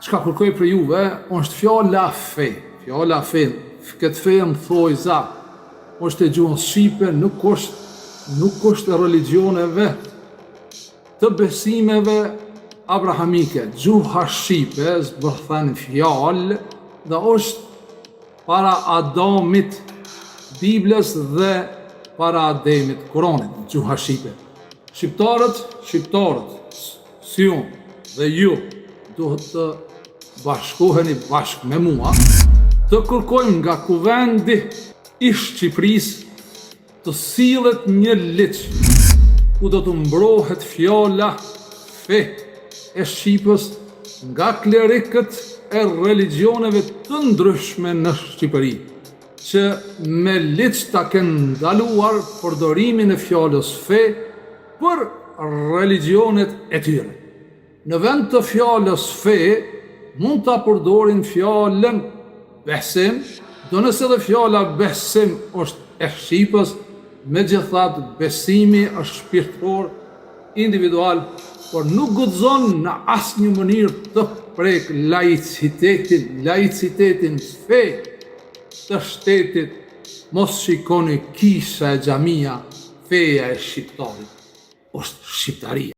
Çka kërkoj prej juve është fjala fe, fjala fe, këtë fe në thojza, është e gjuhës shqipe, nuk është, nuk është e religjioneve të besimeve abrahamike. Gjuha shqipe zbërthen fjalë dhe është para Adamit Biblës dhe para Ademit Kuranit, gjuha shqipe. Shqiptarët, shqiptarët, si unë dhe ju duhet të bashkoheni bashkë me mua, të kërkojmë nga Kuvendi i Shqipërisë të sillet një ligj ku do të mbrohet fjala fe e shqipës nga klerikët e religjioneve të ndryshme në Shqipëri, që me ligj ta kenë ndaluar përdorimin e fjalës fe për religjionet e tyre. Në vend të fjalës fe, mund ta përdorin fjalën besim, ndonëse edhe fjala besim është e shqipës, megjithatë besimi është shpirtëror, individual, por nuk guxon në asnjë mënyrë të prekë laicitetin, laicitetin fe të shtetit, mos shikoni kisha e xhamia, feja e shqiptarit është shqiptaria.